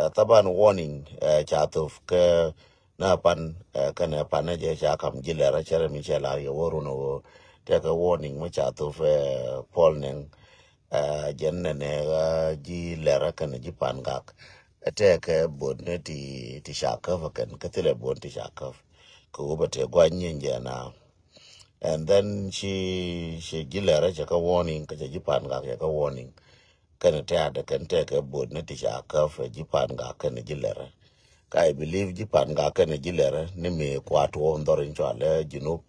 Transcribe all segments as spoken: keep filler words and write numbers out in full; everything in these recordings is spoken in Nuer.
Ɛ, thaban warning, ɛ, ca thop kɛ na pan, ɛ, kɛnɛ pan ɛ jɛ ca kam ji̱ lɛrä cɛrɛ mi cɛ lar yɛ wä run ɛ wä. Tɛkɛ warning mi ca thop, ɛ, Paul Nɛŋ, ɛ, jɛn nɛnɛ, ɛ, ji̱ lɛrä kɛnɛ ji̱ pan gak. Ɛ tɛkɛ bot ni ti, ti ca käp ɛ kɛn, kä thilɛ bot ti ca käp. Kɛ wä bɛ tɛ gua̱ny nyin jɛ na. And then ci, ci ji̱ lɛrä cɛ kä warning, kä cɛ ji̱ pan gak cɛ kä warning. Kɛn tɛ̈dɛ kɛn tɛkɛ bot ni ti ca käp ɛ ji̱ pan gak kɛn ji̱ lɛrä. Ka I believe ji̱ pan gak kɛn ji̱ lɛrä ni mi kua tuɔɔk in dhɔr in cɔal ɛ Junub.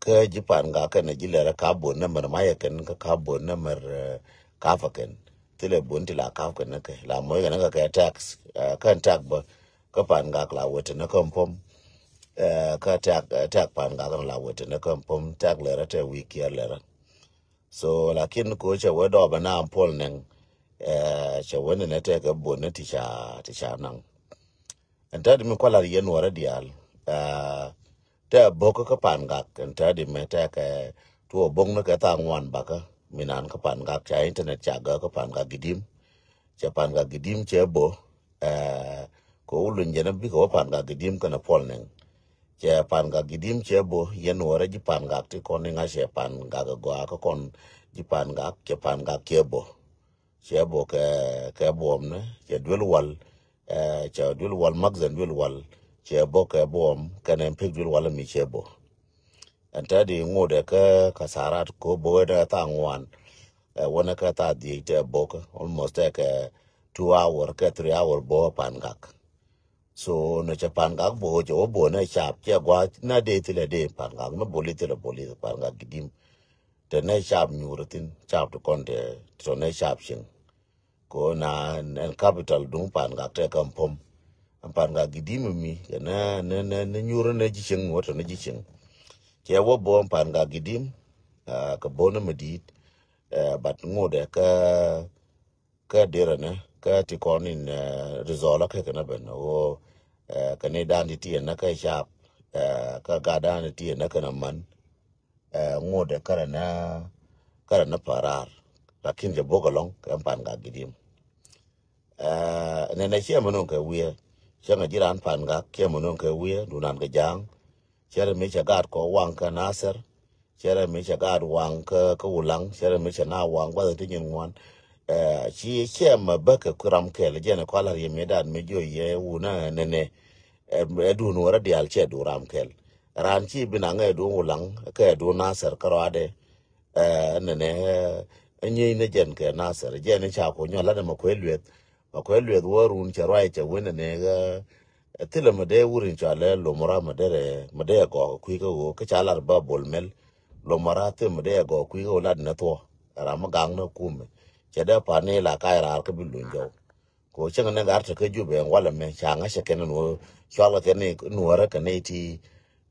Kä ji̱ pan gak kɛn ji̱ lɛrä ka bot ni mɛn mayɛ kɛn kä ka bot ni mɛr, ɛ, kap ɛ kɛn. Thilɛ bot ti la kap kɛn kɛ la moc kɛn kɛ kɛ tax, ɛ, kɛn tax bä. Kä pan gak la wet ni kɛ pom. Ɛ, kä tax, ɛ, tax pan gak la wet ni kɛ pom, tax lɛrä tɛ wi̱i̱ kiɛɛr lɛrä. So lakin ko cɛ wee dɔɔpɛ na Paul Nɛŋ, ɛ, cɛ wee ni nɛ tɛkɛ bot ni ti ca, ti ca naŋ. Ɛn tɛt mi kualar yɛn wärä diaal, ɛ, tɛ bo̱k kä pan gak, ɛn tɛt mi tɛkɛ tuɔ bo̱k ni kɛ thaŋ wan bakä, mi nan kä pan gak ca internet ca gak kä pan gak gidim. Cɛ pan gak gidim cɛ bo̱, ɛ, ko wulun jɛn bikɛ wä pan gak gidim kɛnɛ Paul Nɛŋ. Cɛ pan gak gidim cɛ bo̱, yɛn wärä ji̱ pan gak ti kɔn iŋa cɛ pan gak gɔaa kä kɔn ji̱ pan gak, cɛ pan gak cɛ bo̱. Cɛ bo̱ kɛ, kɛ buɔm ni, cɛ duel wal, ɛ, cɛ duel wal, magazine duel wal, cɛ bo̱ kɛ buɔm, kɛnɛ pek duel wal mi cɛ bo̱. Ɛn tɛt di ŋot ɛ kä kasarat ko bo̱ wä dɛ thaŋ wan. Ɛ, wänɛ kä thaŋ dhiec tɛ bo̱k, almost tɛ kɛ two hour kɛ three hour bo̱ pan gak. So nɛ cɛ pan gak bo̱ cɛ wä bo̱ nɛ cap cɛ gua̱c nɛ dee thilɛ dee pan gak, nɛ boli thilɛ boli pan gak gidim. Tɛ nɛ cap nyuur thin, cap ti kɔn tɛ tɔ nɛ cap cieŋ. Ko na ɛn capital duŋ pan gak tɛ kä pom. Ɛn pan gak gidim mi kɛ nɛ, nɛ, nɛ, nɛ nyuur nɛ ji̱ cieŋ, wä tɔ nɛ ji̱ cieŋ. Cɛ wä bo̱ ɛn pan gak gidim, ɛ, kɛ bo̱ nɛ mi di̱i̱t. Ɛ, but ŋot ɛ kä, kä dirɛ nɛ, kä ti kɔn in, ɛ, result kä kɛ nɛ ben. Wä, ɛ, kɛ ni dan ti ti nɛ kä cap, ɛ, kä gat dan ti ti nɛ kä nɛ man. Ɛ, ŋot ɛ kärɛ nä, kärɛ nä parar. Lakin jɛ bok alɔŋ kɛ pan gak gidim. Ɛ, nɛnɛ ciɛ mɛ nɔŋ kɛ wiɛ. Cɛ ŋɛ ji̱ ran pan gak ciɛ mɛ nɔŋ kɛ wiɛ, dunan kɛ ja̱a̱ŋ. Cɛ rɛ mi cɛ gaat kɔ waŋ kä Nasir. Cɛ rɛ mi cɛ gaat waŋ kä, kä Wulaŋ. Cɛ rɛ mi cɛ na waŋ guath ti nyin ŋuan. Ɛ, ci ciɛ mɛ bä kɛ kui̱ ram kɛl, jɛn ɛ kɔl har yɛ mi dan mi jiɔ yɛ wunä nɛnɛ. Ɛ, ɛ dun wärä diaal cɛ du ram kɛl. Raan ci bi naŋ ɛ duun Wulaŋ kɛ duun Nasir kärɔadɛ. Ɛ, nɛnɛ, ɛ, ɛ nyiey ni jɛn kɛ Nasir. Jɛn ni ca ku nyɔl lat ɛ mɛ kuɛ lueth. Mɛ kuɛ lueth wä run cɛ ruac cɛ wen nɛnɛ, ɛ, ɛ thilɛ mɛ dee wur in cɔal ɛ lomora mɛ dee rɛ, mɛ dee ɛ gɔɔk kui̱ kä ɣöö kä ca lat bä bol mɛl. Lomora thil mɛ dee ɛ gɔɔk kui̱ kä ɣöö lat nɛ thuɔ. Ɛ ram mɛ gaŋ ni kumɛ. Cɛ dee pan ni la kac raar kä bi luny jɔw. Ko cäŋ ni gar te kä Jubɛ walɛ mɛ ca ŋa̱c cɛ kɛn ni wä cual kɛ kɛn ni nuɔrɛ kɛ ni ti,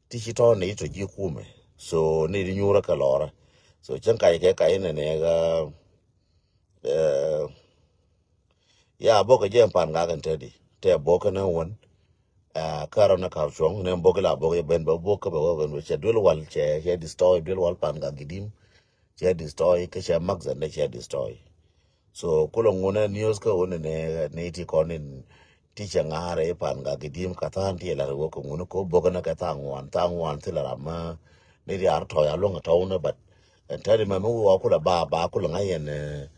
ti ci tɔ ni tɔ ji̱ kumɛ. So ni di nyuurä kɛ lɔrä. So cäŋ kac kɛ kac ni ni ɣä, ɛ, ya bok kɛ jɛ pan gak in te di. Te bok kɛ ni wän. Ɛ, kärɔ ni kap cuɔ̱ŋ ni bok la bok jɛ ben bɛ bok kä bɛ wä ben bɛ cɛ duel wal cɛ, cɛ destroy duel wal pan gak gidim. Cɛ destroy kä cɛ magazine dɛ cɛ destroy. So kulɛ ŋunɛ news kä wunɛ ni, ni ti kɔn in ti cɛ ŋa̱rɛ i̱ pan gak gidim ka tha̱a̱n ti lar wä kä ŋunɛ ko bok nɛ kɛ tha̱a̱ŋ wan, tha̱a̱ŋ wan thilɛ ram ma ni riar tɔ̱ ya luäŋ tɔ̱ wunɛ, but ɛn tɛri mɛ mi wä kulɛ ba, ba kulɛ ŋa̱ yɛn, ɛ,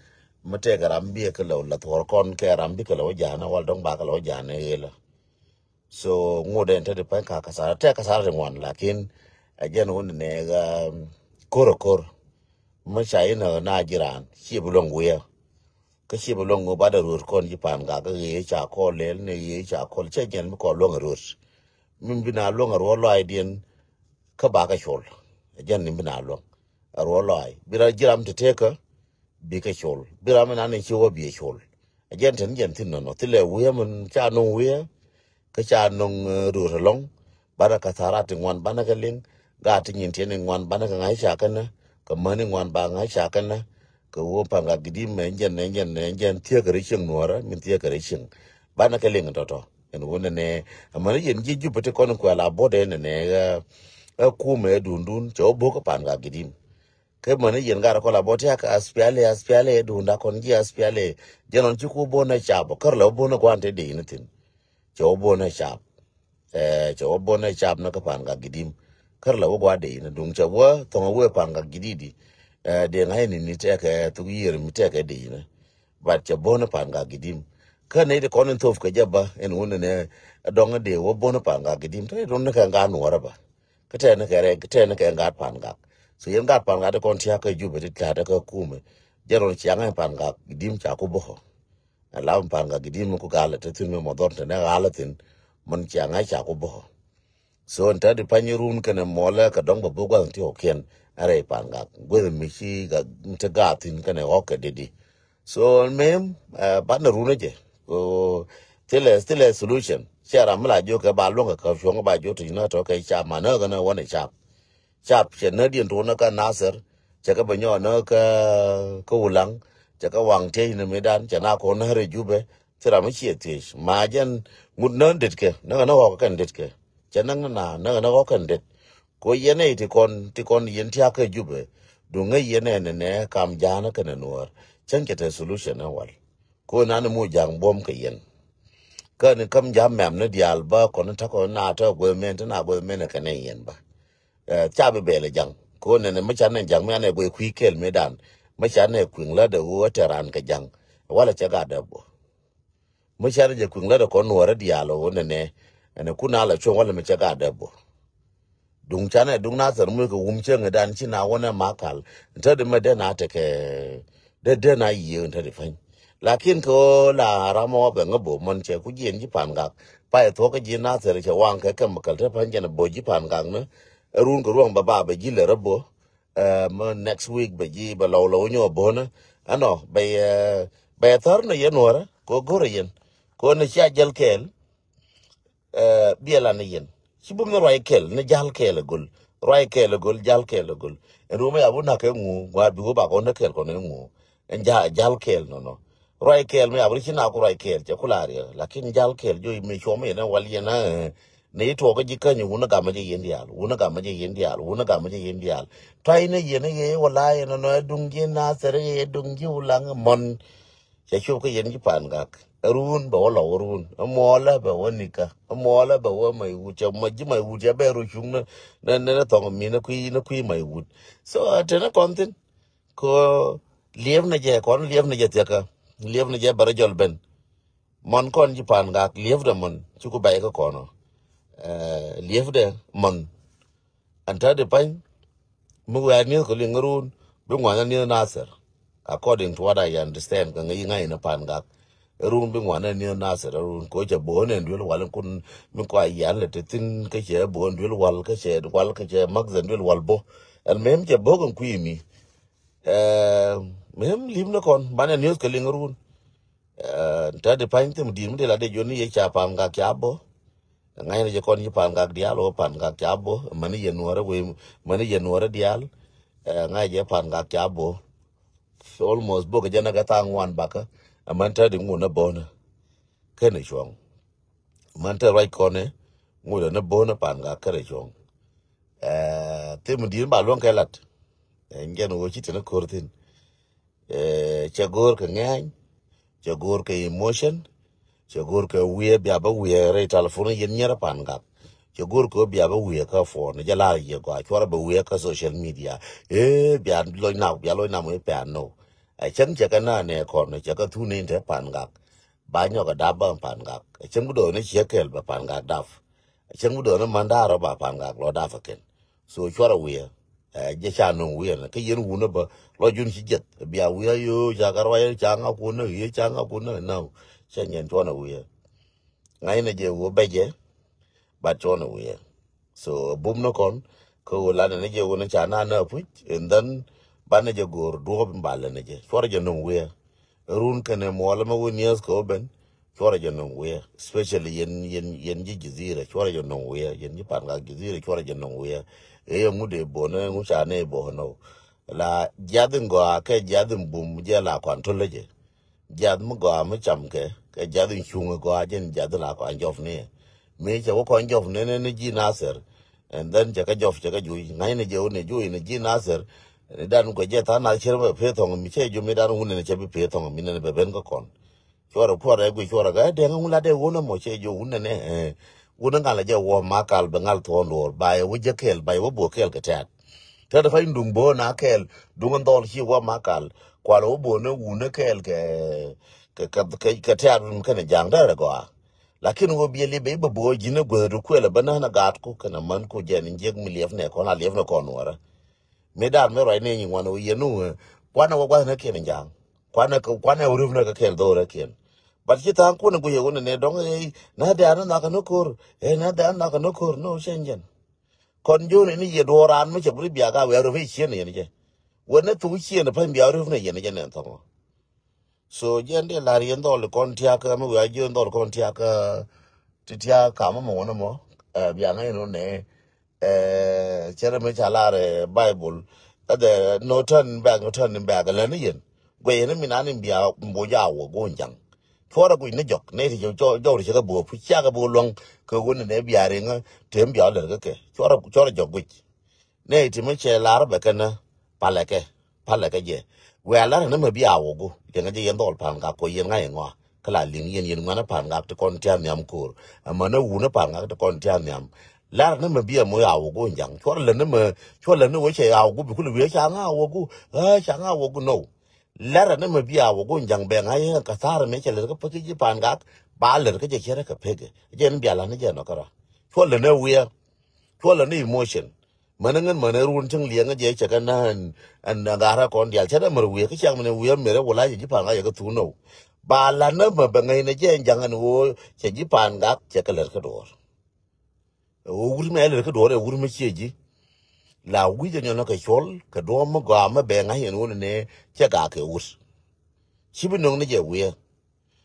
mi tɛkɛ ram biɛ kɛ lɛ wä la thuɔr kɔn kɛ ram bi kɛ lɛ wä janɛ wal dɔ̱ŋ ba kɛ lɛ wä janɛ ɣelä. So ŋot ɛn te di pɛn ka kasara, te kasara ti ŋuan, lakin ɛ jɛn wun ni ɣä, um, kor kor. Mi ca in na jiran ci bi luäŋ wiɛ. Kä ci bi luäŋ wiɛ ba da ruot kɔn ji̱ pan gak ɣee ca kɔl lɛl ni ɣee ca kɔl cɛ jɛn bi kɔl luäŋ ruot. Min bi na luäŋ ruot lɔac diɛn kä ba kä col. Ɛ jɛn ni bi na luäŋ ruot lɔac bi ra jiram ti tekä. Bikɛ col. Bi ram mi nan in ci wä bi col. Ɛ jɛn tɛn jɛn thin nɔnɔ. Thilɛ wi̱i̱ min ca nuŋ wi̱i̱. Kä ca nuŋ, eh, rur ɛlɔŋ. Banɛ kɛ tharat ti ŋuan banɛ kɛ liŋ. Gaat ti nyin tiɛn in ŋuan banɛ kɛ ŋa̱c ca kɛnɛ. Kɛ män in ŋuan ba ŋa̱c ca kɛnɛ. Kɛ wä pan gak gidim mɛ jɛn, jɛn, jɛn thiek kɛ ri cieŋ nuɔrɛ. Min thiek kɛ ri cieŋ. Banɛ kɛ liŋ tɔtɔ. Ɛn wä nɛnɛ. Ɛmɛn yɛn ji̱ jup ti kɔn kuɛl a bo̱dɛ nɛnɛ, eh, eh, kumɛ dundun. Cɛ wä bo̱k pan gak gidim. Kä mäni yɛn gat kɔn la bɔ tiak aspiali aspiali duunda kɔn ji̱ aspiali. Jɛn ɔn ci ku bon ɛ cap kär lɛ wä bon ɛ guan te dec ni thin. Cɛ wä bon ɛ cap. Cɛ wä bon ɛ cap ni kä Pangak Gidim. Kär lɛ wä guan dec ni duŋ cɛ wä thɔŋ wä Pangak Gidim di. Dee ŋa̱c ni ni tɛkɛ thuk yiër mi tɛkɛ dec ni. But cɛ bon ɛ Pangak Gidim. Kä ni ti kɔn in thop kɛ jɛ ba in wun ni dɔŋ dee wä bon ɛ Pangak Gidim te dun ni kɛ ŋa nuɔrɛ ba. Kä tɛn kɛ rɛ tɛn kɛ gat Pangak. So yɛn gat Pangak ti kɔn tiak kä Jubɛ ti lat kä kumɛ. Jɛ rɔn ciaŋ Pangak Gidim ca ku bä. Ɛ la Pangak Gidim ku gal te thin mɛ mɔ dhɔr te ne gal thin. Mɔn ciaŋ ca ku bä. So in te di pany run kɛnɛ mɔlɛ kɛ dɔŋ bä bä guath ti ɔkiɛn. Ɛ rɛ Pangak gueth mi ci ga ti gat thin kɛnɛ ɣɔk kɛ didi. So mem banɛ runä jɛ. Thilɛ thilɛ solution. Cɛ ram mi la jiök kɛ ba luäŋ kɛ kä cuɔ̱ŋ ba jiök ti na tɔ kɛ cap ma nä kɛ nä wä ni cap. Cap cɛ nä diɛn tuɔnä kä Nasir. Cɛ kɛ bɛ nyɔɔ nä kä kä Ulaŋ. Cɛ kɛ waŋ tiec ni mi dan cɛ na kɔn nä rɛ Jubɛ. Thil ram mi ciɛ thiec ma jɛn ŋut nä detkɛ nä kɛ nä ɣɔk kɛn detkɛ. Cɛ nä na nä kɛ nä ɣɔk kɛn det. Ko yɛn ɛ ti kɔn ti kɔn yɛn tiak kä Jubɛ. Duŋ ŋäc yɛn ɛ nɛ nɛ kam ja̱a̱n kɛnɛ nuɔɔr cäŋ cɛ te solution ɛ wal. Ko nan mu ja̱a̱ŋ buɔ̱m kɛ yɛn. Kä ni käm ja̱a̱ŋ mɛm ni diaal bä kɔn ni ta̱kɔ na tɛ gueth mɛn ti na gueth mɛn kɛ nɛ yɛn bä. Ca bi bɛl ja̱a̱ŋ ko nɛ ni mi ca nɛ ja̱a̱ŋ mi anɛ gueth kui̱ kɛl mi dan mi ca nɛ kui̱ŋ lä dɛ ɣöö tɛ ran kɛ ja̱a̱ŋ. Walɛ cɛ gat dɛ bä. Mi canɛ jɛ kui̱ŋ lät ɛ kɔn nuɔɔrä diaal ɛ wä nɛnɛ. Ɛn ɛ kun a la cuɔ̱ŋ wä lɛ mi cɛ gat dɛ bor. Duŋ canɛ duŋ na thɛr muc kɛ wum cieŋ ɛ dan ci na wä nɛ ma kal. Tä di mɛ den a tekɛ dee den a yiëë tä di pany. Lakin kɛ ɣöö la ram ɔ bɛ ŋä bor mɔn cɛ ku jiɛn ji̱ Pangak. Pa ɛ thuɔ̱k kä ji̱ na thɛr cɛ waŋ kɛ kɛm kɛl te pany jɛn ɛ bor ji̱ Pangak ni. Ɛ run kɛ ruɔ̱ŋ bɛ ba bɛ ji̱ lɛ rä bor. Mɛ next week bɛ ji̱ bɛ lɔw lɔw nyɔ bo̱nä. Ɛnɔ bɛ yɛ bɛ yɛ thär ni yɛn wärä ko go̱rä yɛn ko ni cia jäl kɛɛl. Biɛla ni yɛn ci bum ni ruac kɛɛl ni jal kɛɛl a gol. Ruac kɛɛl a gol jal kɛɛl a gol. Ɛn ruɔmɛ ya bu nak kɛ ŋu ŋuaar bi wä bak ɣɔn ni kɛɛl kɔn ni ŋu. Ɛn jal kɛɛl nɔnɔ. Ruac kɛɛl mi abri ci na ku ruac kɛɛl cɛ ku la riɛ lakin jal kɛɛl jɔ mi cuɔm yɛn wal yɛn a. Ni tuɔk ji̱ käny wun a gamä jɛ yɛn diaal wun a gamä jɛ yɛn diaal wun a gamä jɛ yɛn diaal. Tuay ni yɛn a yɛ wala yɛn a nɔ duŋ ji̱ na thɛr yɛ duŋ ji̱ wulaŋ mɔn. Cɛ cop kä yɛn ji̱ Pangak. Ɛ run bɛ wä lɔw run ɛ muɔlɛ bɛ wä nikä ɛ muɔlɛ bɛ wä mɛ wut cɛ mɛ ji̱ mɛ wut cɛ bɛ ru cuŋ ni ni ni thɔŋ mi ni kui̱ ni kui̱ mɛ wut. So teni kɔn thin. Ko liep ni jɛ kɔn liep ni jɛ thiakä. Liep ni jɛ bɛ rɔ jɔl ben. Mɔn kɔn ji̱ Pangak liep dɛ mɔn ci ku bɛy kä kɔn ɔ. Liep dɛ mɔn. Ɛn tä di pany mi wɛɛr nieth kɛ liŋ run bi ŋuan nieth Nasir. According to what I understand kɛ ŋäc ŋa̱c ni Pangak. Run bi ŋuan nieth Nasir run ko cɛ bo̱o̱n ɛn duel wal kun mi kua yian lɛ te thin kä cɛ bo̱o̱n duel wal kä cɛ wal kä cɛ mak zɛn duel wal bo̱. Ɛn mem cɛ bo̱o̱k ɛn kui̱ mi. Mem lim ni kɔn banɛ nieth kɛ liŋ run. Tä di pany thim di̱i̱t mi di la dee joni yɛ ca Pangak ca bo̱. Ŋa̱cnɛ jɛ kɔn ci Pangak diaal wä Pangak ca bo̱ mäni yɛ nuɔrä wee mäni yɛ nuɔrä diaal. Ŋa̱c jɛ Pangak ca bo̱. Almost bo̱k jɛ nɛ kɛ thaŋ wan bakä. Män tä di ŋun ɛ bo̱nä. Kɛnɛ cuɔ̱ŋ. Män tä ruac kɔnɛ ŋun ɛ ni bo̱nä Pangak kɛnɛ cuɔ̱ŋ. Thim di̱i̱t mi ba luäŋ kɛ lat. Ɛn jɛn wä ci tɛn ko̱r thin. Cɛ go̱o̱r kɛ ŋɛ̈ny. Cɛ go̱o̱r kɛ emotion. Cɛ go̱o̱r kɛ wiee bia bä wiee rɛy telephone yɛn nyɛrɛ Pangak. Cɛ go̱o̱r kɛ bia bä wiee kä phone jɛ lar yɛ gɔaa cuarɛ bɛ wiee kä social media. Ee bia lɔc na bia lɔc na mɔ ipan no. Ɛ cɛŋ cɛ kɛ na nɛ kɔn cɛ kɛ thun in te Pangak. Ba nyɔk a dap bä Pangak. Ɛ cɛŋ bi dɔɔni ciɛ kɛl bɛ Pangak dap. Ɛ cɛŋ bi dɔɔni man da̱a̱r ba Pangak lɔ dap ɛ kɛn. So cuarɛ wiɛ. Ɛ jɛ ca no̱ŋ wiɛ nɛ kä yɛn wunä bä lɔ jun ci jɛth bia wiɛ yo ca kɛ ruac ca ŋa kunä ye ca ŋa kunä nä. Cɛ nyɛn cuɔnɛ wiɛ. Ŋa̱cnɛ jɛ wä bɛ jɛ. Bat cuɔnɛ wiɛ. So bum ni kɔn kä wä lanɛ ni jɛ wä ni ca na na puc and then banɛ jɛ go̱o̱r duɔ̱ɔ̱p in balɛ ni jɛ cuɔrɛ jɛ no̱ŋ wiɛ. Run kɛnɛ muɔlɛ mɛ wä niɛth kɛ wä ben. Cuɔrɛ jɛ no̱ŋ wiɛ especially yɛn yɛn yɛn ji̱ jizira cuɔrɛ jɛ no̱ŋ wiɛ yɛn ji̱ Pangak jizira cuɔrɛ jɛ no̱ŋ wiɛ. Ëë yɛ ŋut ëë bo̱o̱n ëë ŋut ca nɛ ëë bo̱o̱n ɔ. La jiath in gɔaa kɛ jiath in bum jɛ la kɔn to̱l jɛ. Jiath mi gɔaa mi cam kɛ kɛ jiath in cuŋ gɔaa jɛn jiath in la kɔn jɔf ni. Mi cɛ wä kɔn jɔf ni ni ji̱ Nasir. And then cɛ kɛ jɔf cɛ kɛ juc ŋa̱cnɛ jɛ wä ni juc ni ji̱ Nasir. Ni dan guɛ jɛ tha̱a̱ŋ nath cir bɛ pee thɔŋ mi cɛ jiö mi dan wun nɛnɛ cɛ bi pee thɔŋ mi nɛnɛ bɛ ben kä kɔn. Cuɔrɛ kuɔrɛ guic cuɔrɛ kä dɛŋ wun la dee wun ɛmɔ cɛ jiö wun nɛnɛ. Wun ɛ ŋal ɛ jɛ wä ma kal bɛ ŋal thuɔ̱ɔ̱ŋ duɔ̱ɔ̱r ba yɛ wä jɛ kɛɛl ba yɛ wä buɔ kɛɛl kɛ tɛ̈t. Tɛ̈t pany duŋ bo̱o̱n a kɛɛl duŋ ɛn dhɔl ci wä ma kal kual wä bo̱o̱n ɛ wun ɛ kɛɛl kɛ kɛ kɛ kɛ tɛ̈t wun kɛnɛ ja̱a̱ŋ dee rɛ gɔaa. Lakin wä biɛ liep bɛ i̱ bɛ bo̱o̱ ji̱n ɛ guäth du kuël ɛ bä nän ɛ gaatku kɛnɛ mänku jɛn in jiäk mi liɛpnɛ kɔn a liɛpnɛ kɔn wärä. Mi dar mi ruac ni nyi ŋuan wä yɛn nu kuanɛ wä gua̱th ni kiɛn in ja̱a̱ŋ. Kuanɛ kuanɛ wä rupnɛ kɛ kɛl dho̱o̱rɛ kiɛn. But ci tha̱a̱ŋ kun ɛ guic ɛ wun ni dɔ̱ŋ ɛ na dee an nhak ni ko̱r ɛ na dee an nhak ni ko̱r no cɛn jɛn. Kɔn jo̱o̱n ni yɛ duɔ̱ɔ̱r an mi cɛ buri biak a wɛ rup i̱ ciɛn yɛn jɛ. Wä ni thuk ciɛn pany bia rup ni yɛn jɛ nɛn thɔŋɔ. So jɛn dee lar yɛn dhɔl kɔn tiak mi wiaa jiön dhɔl kɔn tiak ti tiak kamä mɔ wänä mɔ. Bia ŋäc ni wä nɛ cɛ rɛ mi ca lar Bible kä dhɛ no tän bɛk no tän bɛk lä ni yɛn. Guɛ yɛn mi nan in bia mboc a wä gon jaŋ. Cuɔrɛ guic ni jɔk nɛ ti jɔk ti cɛ kɛ bo̱o̱p ciak kɛ bo̱o̱ luäŋ kɛ wun nɛ bia riŋä tem bia lär kä kɛ cuɔrɛ jɔk guic. Nɛ iti mi cɛ lar bɛ kɛn palɛ kɛ palɛ kɛ jɛ. Wɛ lar ni mɛ bi a wä gu liɛŋɛ jɛ yɛn dhɔl pan gak kɔ yɛn ŋa̱c ŋɔa. Kä la liŋ yɛn yɛn ŋuanɛ pan gak ti kɔn tian nhiam ko̱r. Ɛmɛ ni wunɛ pan gak ti kɔn tian nhiam. Lar ni mɛ bi a mɔ a wä gu jaŋ cuɔr lɛ ni mɛ cuɔr lɛ ni wä cɛ a wä gu bi kulɛ wiee ca ŋa̱ a wä gu. Ɛ ca ŋa̱ a wä gu nɔw. Lar ni mɛ bi a wä gu jaŋ bɛ ŋa̱c yɛn kɛ tha̱a̱r mɛ cɛ lɛr kä pek ji̱ pan gak ba lɛr kä jɛ cɛ rɛ kɛ pek. Jɛ ni bia lar ni jɛ nɔ kärɔ. Cuɔr lɛ ni wiee. Cuɔlɛ ni emotion. Mänä ŋän mänä run cäŋ liɛŋä jɛ cɛ kɛ na ɛn ɛn ɛn garä kɔn dial cɛ dɛ mär wiɛ kä ciaŋ mɛnɛ wiɛ mɛrɛ wala jɛ ji̱ pa̱a̱n ka yɛ kä thuk nɔw. Ba la nä mɛ bɛ ŋäcnɛ jɛ ɛn jaŋ ɛn ɣöö cɛ ji̱ pa̱a̱n gak cɛ kɛ lɛr kä duɔ̱ɔ̱r. Ɛ ɣöö wur mɛ lɛr kä duɔ̱ɔ̱r ɛ wur mɛ ciɛ ji̱. La wi̱c ɛn yɔnä kɛ cuɔl kɛ duɔ̱ɔ̱r mɛ gɔaa mɛ bɛ ŋa̱c ɛn ɣöö nɛ cɛ gak kɛ wur. Ci bi nöŋ ni jɛ wiɛ.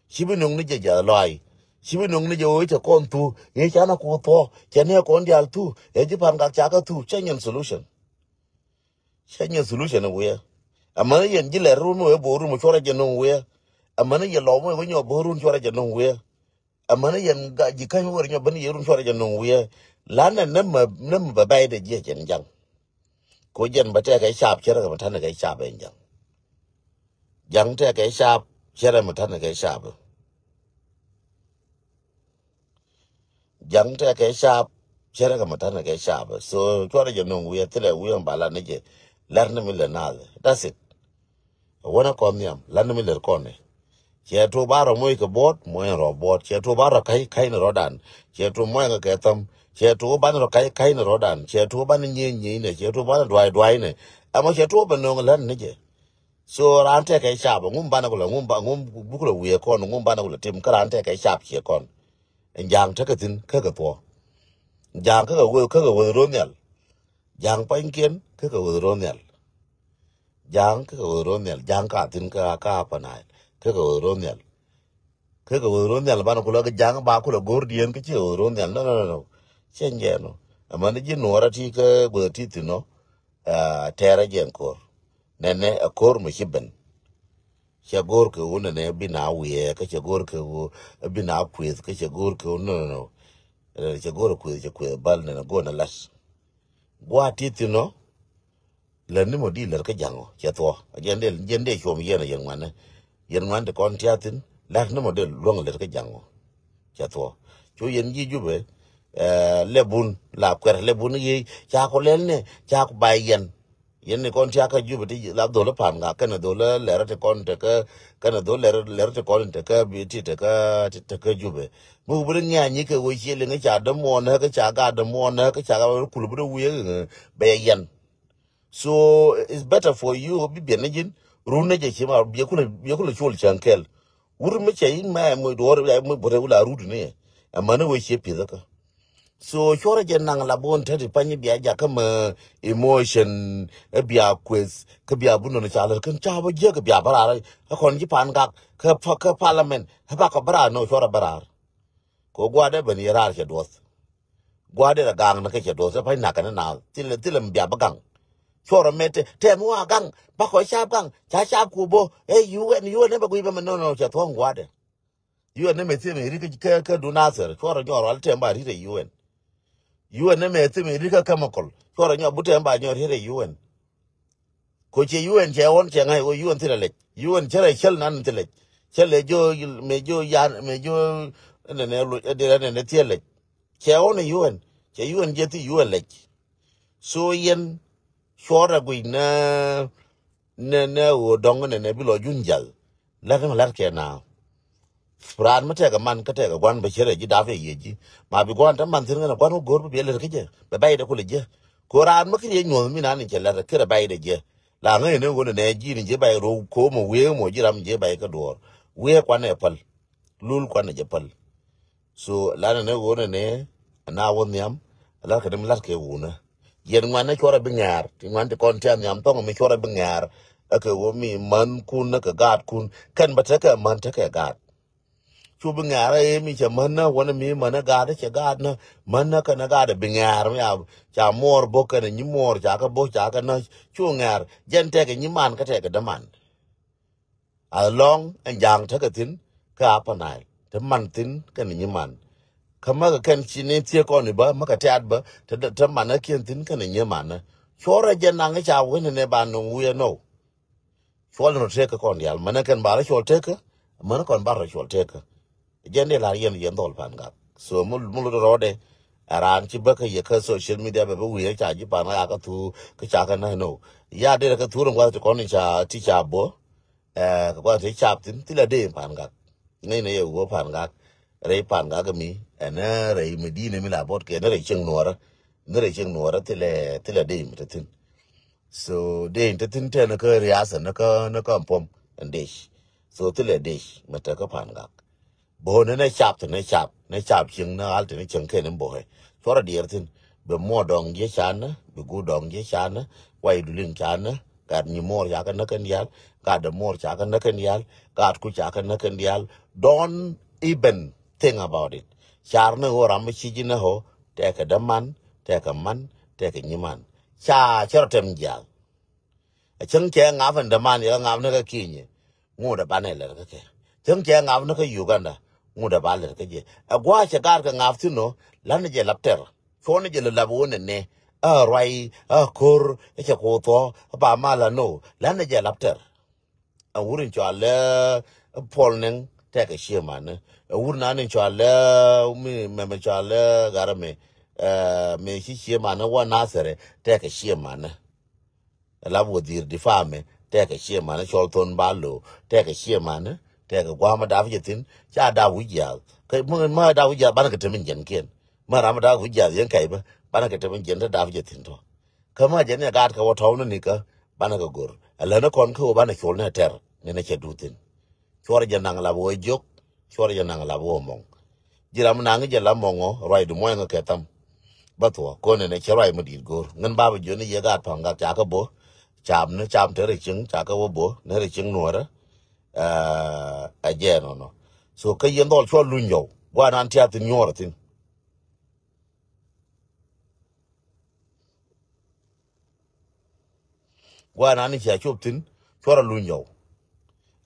Ci bi nöŋ ni jɛ jɛ lɔac. Ci bi nöŋ ni jɛ ɣöö cɛ kɔn thuk ŋi̱i̱c canɛ ku thuɔ̱k cɛ ni ɛ kɔn diaal thuk ɛ ji̱ pa̱n gak ca kä thuk cɛ nyɛn solution. Cɛ nyɛn solution wiɛ. Amäni yɛn ji̱ lɛr run wee bo̱o̱r run mɔ cuɔrɛ jɛ nöŋ wiɛ. Amäni yɛn lɔm wee wee nyɔ bo̱o̱r run cuɔrɛ jɛ nöŋ wiɛ. Amäni yɛn ji̱ käny wee run nyɔ ben yɛ run cuɔrɛ jɛ nöŋ wiɛ. Lanɛ nämɛ nämɛ bɛ bɛy dɛ jiɛ jɛn jaŋ. Ko jɛn bɛ tɛkɛ cap cɛ rɛ kɛ mɛ tanɛ kɛ cap ɛn jaŋ. Jaŋ tɛkɛ cap cɛ rɛ mɛ tanɛ kɛ cap. Jaŋ tɛkɛ cap cɛ rɛ kɛ mɛ tanɛ kɛ cap. So cuarɛ jɛ nöŋ wiɛ thilɛ wiɛ mɛ ba la ni jɛ. Lɛr ni mi lɛ naath. That's it. Wänä kɔn nhiam la ni mi lɛr kɔn ni. Cɛ tuɔ ba rɔ moc kɛ buɔt moc ni rɔ buɔt cɛ tuɔ ba rɔ ka̱c ka̱c ni rɔdan. Cɛ tuɔ moc kɛ kɛ thäm cɛ tuɔ ba ni rɔ ka̱c ka̱c ni rɔdan cɛ tuɔ ba ni nyieny nyieny ni cɛ tuɔ ba ni duay duay ni. Ɛmɔ cɛ tuɔ bɛ nöŋ län ni jɛ. So raan tɛkɛ cap ŋum banɛ kulɛ ŋum ba ŋum buk kulɛ wiee kɔn ŋum banɛ kulɛ tim kä raan tɛkɛ cap ciɛ kɔn. Ɛn ja̱a̱ŋ tekɛ thi̱n kä kɛ thuɔ. Ja̱a̱ŋ kä kɛ wee kä kɛ wee ro̱o̱ nhial. Ja̱a̱ŋ pa̱nykiɛn kä kɛ wee ro̱o̱ nhial. Ja̱a̱ŋ kä kɛ wee ro̱o̱ nhial ja̱a̱ŋ ka thi̱n kä ka panail kä kɛ wee ro̱o̱ nhial. Kä kɛ wee ro̱o̱ nhial banɛ kulɛ kɛ ja̱a̱ŋ ba kulɛ go̱o̱r dieen kä ci kɛ wee ro̱o̱ nhial no no no no. Cɛ nyɛ nɔ. Ɛmɛn ji̱ nuɔrä ti kä guäth ti thi̱n nɔ. Tɛɛrɛ jɛ ɛn ko̱r nɛnɛ ɛ ko̱r mɛ ci ben. Cɛ go̱o̱r kɛ ɣöö nɛnɛ bi na wiɛɛ kä cɛ go̱o̱r kɛ ɣöö bi na kuëth kä cɛ go̱o̱r kɛ ɣöö nɔnɔ. Cɛ go̱o̱r kuëth cɛ kuëth bal nɛnɛ go̱o̱r nɛ la̱t. Gua̱a̱t ti thi̱n ɔ. Lät ni mɔ di lät kä ja̱ŋ ɔ cɛ thuɔ jɛn dee jɛn dee cuɔm yɛn ɔ yɛn ŋuanɛ. Yɛn ŋuan ti kɔn tia̱a̱ thi̱n la̱t ni mɔ dee luäŋ lät kä ja̱ŋ ɔ. Cɛ thuɔ cu yɛn ji̱ Jubɛ. Lɛbun la kuɛr lɛbun yiëë ca ku lɛl nɛ ca ku bay yɛn. Yɛn ni kɔn tiakä Jubɛ ti la dhol pan ŋa kɛnɛ dhol lɛr ti kɔn tekä kɛnɛ dhol lɛr ti kɔn tekä bi ti tekä tekä Jubɛ. Mi wubri ŋi̱a̱ nyi kɛ wee cie liŋ ca dämuɔn kä ca gat dämuɔn kä ca gat kul bi dee wiee bɛ yɛn. So it's better for you bi biɛn ni ji̱n run ni jɛ ci ma biɛ kulɛ biɛ kulɛ col cäŋ kɛl. Wur mi cɛ in mɛ mi duɔr mi bure wula rut ni. Ɛmɛn wee cie pieth kä. So cuɔrɛ jɛ naŋ la bon tɛt i̱ pany i̱ bia jakä mɛ emotion i̱ bia kueth kä bia bunun ca lät kän ca bä jiäk i̱ bia bä raar. Kä kɔn ji̱ pan gak kä parliament i̱ bakɔ bä raar nɔ cuɔrɛ bä raar. Kɛ gua̱dɛ ben yɛ raar cɛ duɔth. Gua̱dɛ rɛ gaŋ ni kä cɛ duɔth i̱ pany nakä ni na thilɛ thilɛ mi bia bä gaŋ. Cuɔrɛ mɛ tɛ tɛm wa gaŋ bakɔ cap gaŋ ca cap ku bo̱ ɛ UN UN ni bɛ gui̱ bä mɛ nɔ nɔ cɛ thuɔ̱ŋ gua̱dɛ. U N ni mɛ thim i̱ ri kä kä du Nasir cuɔrɛ nyɔr wal tɛm ba ri rɛ U N. U N ni mɛ thim i̱ ri kä chemical cuɔrɛ nyɔr bu tɛm ba nyɔr ri rɛ U N. Ko cɛ U N cɛ ɣɔn cɛ ŋa̱c ɣöö U N thilɛ lɛc. U N cɛ rɛ cäl nan thilɛ lɛc. Cä lɛ jiö mëë jiö yan mëë jiö nɛnɛ loc ɛ dirɛ nɛnɛ thiɛ lɛc. Cɛ ɣɔn ɛ U N, cɛ U N jiɛ thi U N lɛc. So yɛn cuɔr ɛ guic nɛ nɛ nɛ ɣöö dɔ̱ŋ nɛnɛ bi lɔ jun jäl. Lät mi lät kɛ na. Raan mi tɛkɛ man kä tɛkɛ gua̱n bɛ cierɛ ji̱ dap yɛ yiëë ji̱. Ma bi gua̱n te man thi̱n ŋän ɛ gua̱n wä go̱r bi biɛ lät kä jɛ bɛ bɛy dɛ kulɛ jɛ. Ko raan mi kiri yɛ nyuɔ̱th mi nan in cɛ lät kiri bɛy dɛ jɛ. La ŋäc ni ɣöö nɛ ji̱ ni ji̱ bɛy ro̱o̱ ko̱o̱m ɔ wieek mɔ ji̱ ram ji̱ bɛy kä duɔ̱ɔ̱r. Wieek kuan ɛ päl. Lul kuan ɛ jɛ päl. So lanɛ ni ɣöö nɛ ni na wä nhiam. Latkɛ ni mi latkɛ wunä. Yɛn ŋuan ni cuɔrɛ bi ŋɛ̈r ti ŋuan ti kɔn tiam nhiam thɔŋ mi cuɔrɛ bi ŋɛ̈r. Ɛ kɛ ɣöö mi män kun ni kɛ gaat kun kɛn bä tekɛ män tekɛ gaat. Cu bi ŋɛ̈r ɛ mi cɛ män ni wä ni mi män ni gaat cɛ gaat ni män ni kɛn ni gaat bi ŋɛ̈r mi a ca muɔɔr bo̱k kɛn nyi muɔɔr ca kɛ bo̱k ca kɛ ni cu ŋɛ̈r jɛn tɛkɛ nyi man kä tɛkɛ däman. Alɔŋ ɛn ja̱a̱ŋ tekɛ thi̱n kä Upper Nile te man thi̱n kɛn nyi man. Kä mäkɛ kɛn ci ni thiee kɔn i̱bä mäkɛ tiaat bä te man ɛ kiɛn thi̱n kɛn nyi man. Cuɔrɛ jɛ naŋ i̱ ca wen inɛ ba nuŋ wi̱i̱ ɛnɔw. Cuɔl ni rɔ tekä kɔn diaal mänä kɛn ba rɔ cuɔl tekä. Mänä kɔn ba rɔ cuɔl tekä. Jɛn dee lar yɛn yɛn dhɔl Pan Gak. So mi mi lot rɔɔdɛ. A raan ci bä kä yɛ kä social media bɛ bä wi̱i̱ ca ji̱ Pan Gak a kä thuu kä ca kä näk nɔ. Ya dee rɛ kä thuu rɛ guath ti kɔn ca ti ca bä. Ɛ kɛ guath ti cap thin thilɛ dee Pan Gak. Ŋäcnɛ yɛ wä Pan Gak. Rɛy Pan Gak mi ɛn rɛy mi di̱i̱n mi la bɔt kɛ ni rɛy cieŋ nuɔrä. Ni rɛy cieŋ nuɔrä thilɛ thilɛ dee mi te thin. So dee in te thin tɛn kä riasa ni kä ni kä puɔm in dec. So thilɛ dec mi te kä Pan Gak. Bo̱o̱ ni ni cap te ni cap ni cap cieŋ ni al te ni cieŋ kɛn in bo̱o̱. Cuɔrɛ diɛɛr thin bi muɔ dɔŋ jiɛ canä bi gu dɔŋ jiɛ canä. Way duliŋ canä. Gat nyi muɔr ca kä näk kɛn diaal. Gat de muɔr ca kä näk kɛn diaal. Gat ku ca kä näk kɛn diaal. Don't even think about it. Car ni ɣöö ram mi ci ji̱ näk ɣöö tɛkɛ däman tɛkɛ man tɛkɛ nyiman. Ca cɛ rɔ tɛm jiath. A cäŋ cɛ ŋap in däman yɛ ŋap ni kä Kinyɛ. Ŋut a banɛ lɛr kä kɛ. Cäŋ cɛ ŋap ni kä Uganda. Ŋut a ba lɛr kä jɛ. A gua̱a̱ cɛ gaat kɛ ŋap thi̱n ɔ. La̱t ni jɛ lap tɛr. Cuɔn ni jɛ lɛ lap wä nɛnɛ. A ruay a ko̱r a cɛ ko̱ thuɔ a ba mal a no. La̱t ni jɛ lap tɛr. A wur in cɔal lɛ Puɔl Nɛŋ tɛkɛ cie manä. A wur nan in cɔal lɛ mi mɛmɛ cɔal lɛ Garɛ mɛ. Mɛ ci cie manä wä Nathɛrɛ tɛkɛ cie manä. Lap wä dhir di famɛ tɛkɛ cie manä cɔl thon ba lo tɛkɛ cie manä. Tɛkɛ gua̱a̱mä dap jɛ thin ca dap wi̱c jiath. Kä mä dap wi̱c jiath banɛ kɛ tem in jɛn kiɛn. Mä ram dap wi̱c jiath yɛn kɛc bä banɛ kɛ tem in jɛn te dap jɛ thin tɔ. Kä mä jɛ ni a gaat kɛ wä tɔw ni nikä banɛ kɛ go̱r. Ɛ lä ni kɔn kä wä banɛ col ni a tɛr ni na cɛ duut thin. Cuɔr jɛ naŋ lap wä jiök. Cuɔr jɛ naŋ lap wä mɔŋ. Ji̱ ram naŋ jɛ lap mɔŋ ɔ ruacdu muɔ̱ɔ̱ŋ kɛ tham. Bä thuɔ kɔn ni na cɛ ruac mi di̱i̱t go̱r ŋän ba bä jiön ni yɛ gaat Pan Gak ca kä bo̱. Cam ni cam te rɛ cieŋ ca kä wä bo̱ ni rɛ cieŋ nuɔrä. Ɛ jɛ nɔnɔ. So kä yɛn dhɔl cuɔr luny jɔw guanan tiath thin nyuɔrä thin. Gua̱a̱ nani cia cop thi̱n cuɔrɛ luny jɔw.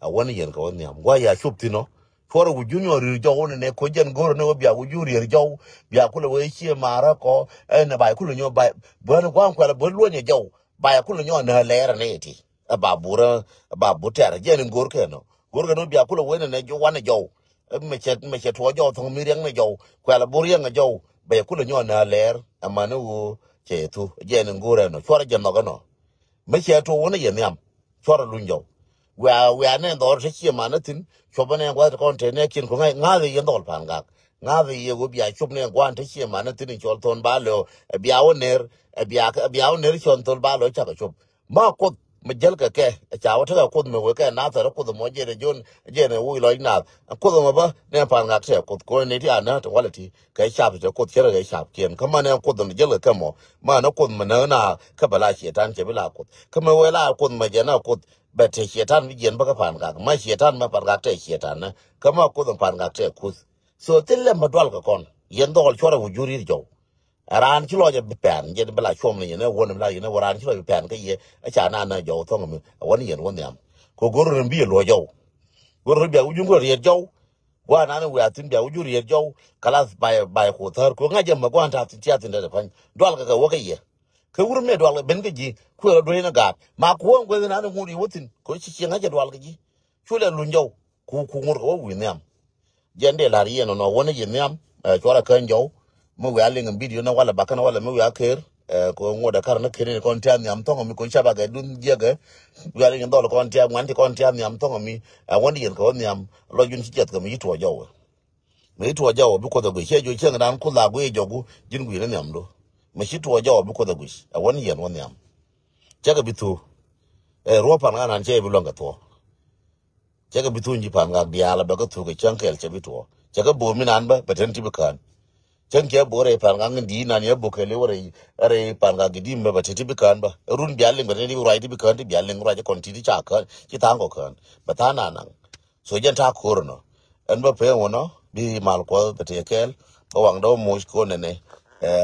A wä ni yɛn kɛ wä nhiam gua̱a̱ ya cop thi̱n ɔ. Cuɔrɛ wi̱c jun yɔ ri̱r jɔw ni nɛ koc jɛn go̱r ni wä bia wi̱c jun ri̱r jɔw. Bia kulɛ wee cie marä kɔ ɛn ɛ bay kulɛ nyɔ bay. Buän gua̱a̱ kuɛl buän luɔnyɛ jɔw bay kulɛ nyɔ nä lɛɛrɛ ni iti. Ɛ ba burä ɛ ba bur tɛr jɛn in go̱r kɛn ɔ. Go̱r kɛn ɔ bia kulɛ wee ni nɛ wanɛ jɔw. Mɛ cɛ mɛ cɛ tuɔ jɔw thɔŋ mi riɛŋ ni jɔw kuɛl bur riɛŋ jɔw. Bɛ kulɛ nyɔ nä lɛɛr ɛmani ɣöö cɛ thu jɛn in go̱r ɛn ɔ cuɔrɛ jɛ nhɔk ɛn ɔ. Mi cɛ tuɔk wä ni yɛ nhiam cuɔrɛ luny jɔw. Wia wia nɛ dhɔr te cie manä thi̱n cuɔpä nɛ gua̱th te kɔn te nɛ kiɛn ku ŋa̱th yɛ dhɔl Pan Gak. Ŋa̱th yɛ wä bia cop nɛ gua̱n te cie manä thi̱n in cɔl thon ba lɛ ɔ. Bia wä ner bia wä ner cɔn thol ba lɛ ɔ cakɛ cop. Ma kuoth mi jäl kɛ kɛ ca wä tekɛ kuoth mi wee kɛ nath thɛr kuoth mɔ jɛn jon jɛn wä lɔc nath. Kuoth mɔ bä nɛ Pan Gak tɛ kuoth ko̱n ni ti anä te walɛ ti kɛ cap te kuoth cɛ rɛ kɛ cap kiɛn kä ma nɛ kuoth mi jäl kɛ kɛ mɔ. Ma nɛ kuoth mi nä na kä bɛ la cietan cɛ bi la kuoth kä mi wee la kuoth mi jɛ na kuoth. Bɛ te cietan mi jiɛn bä kä Pan Gak ma cietan ma Pan Gak tɛ cietan nä kä ma kuoth mi Pan Gak tɛ kuoth. So thil lɛ mi dual kɛ kɔn yɛn dhɔl cuɔrɛ wä jur yir jɔw. Raan ci lɔc a bi pɛn jɛ bi la cuɔm ni yɛn ɛ wä ni bi la yɛn ɛ wä raan ci lɔc bi pɛn kä yɛ ɛ ca na na jɔw thɔŋ mi ɛ wä ni yɛn wä nhiam. Kɛ go̱r ni bi yɛ luɔ jɔw. Go̱r ni bia wä jun kɛ riɛt jɔw. Gua̱a̱ nani wiaa thi̱n bia wä jur yɛt jɔw. Kalath bay bay ku thär ku ŋa̱c jɛ mɛ gua̱a̱n ta̱a̱ thi̱n tia̱a̱ thi̱n dee pany dual kɛ kɛ wä kä yɛ. Kɛ wur mëë dual kɛ ben kä ji̱ kuël a duec ni gaat ma kuɔ̱ɔ̱ŋ gueth inan iŋut iwä thi̱n kɛ ci cieŋ a cɛ dual kɛ ji̱. Cu lɛ luny jɔw ku ku ŋur kɛ wä wi̱i̱ nhiam. Jɛn dee la̱r yɛn nɔ wä ni ji̱ nhiam. Cuarɛ kään jɔw mi wiaa liŋ in bidio ni walɛ bakä ni walɛ mi wiaa ker. Kɛ ŋuɔt ɛ kar ni ker ni kɔn tia̱a̱ nhiam thɔŋ mi kɔn capa kɛ dun jiɛkɛ. Wiaa liŋ in dhɔl kɔn tia̱a̱ ŋuan ti kɔn tia̱a̱ nhiam thɔŋ mi. Ɛ wä ni yɛn kɛ wä nhiam lɔ jun ci jiɛth kɛ mi ci tuɔɔ jɔw. Mɛ ci tuɔɔk jɔw bi kuoth aguic ciɛ juɔc cieŋ dan kuoth la guic jɔku ji̱n gui̱i̱r ni nhiamdu. Mɛ ci tuɔɔk jɔw bi kuoth aguic a wän yɛn wä nhiam. Cɛ kɛ bi thuk. Ɛ ruɔ pan ŋa nan cɛ bi luɔ̱ŋ kɛ thuɔɔk. Cɛ kɛ bi thuk ji̱ pan ŋak diaal a bɛ kɛ thuk kɛ cäŋ kɛɛl cɛ bi tuɔɔk cɛ kɛ bo̱o̱r mi nan bä bɛ ten ti bi kään. Cäŋ cɛ bo̱o̱r rɛy pan ŋak ni di̱i̱t nan yɛ bo̱o̱r kɛɛl iwä rɛy rɛy pan ŋak gi di̱i̱m bä bɛ ten ti bi kään bä run bial liŋ bɛ ten ti bi ruac ti bi kään ti bial liŋ ruac kɔn ti ti ca kään ci tha̱a̱ŋ kɔ kään bɛ tha̱a̱ŋ nan naŋ. So jɛn ta̱a̱ ko̱r ɛnɔ ɛn bä pee wä nɔ bi mal kuɔth bɛ tëë kɛɛl bä waŋdä wä moc ko̱n nɛnɛ.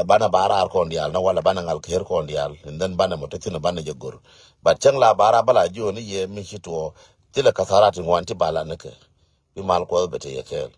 Banɛ ba raar kɔn diaal nɔ walɛ banɛ ŋal ker kɔn diaal and then banɛ mɔ te thi̱n banɛ jɛ go̱r. But cäŋ la ba raar bä la jiɔni yɛ mi ci tuɔɔ thilɛ kathara ti ŋuan ti ba la nikɛ. Bi mal kuɔth bɛ tëë kɛɛl.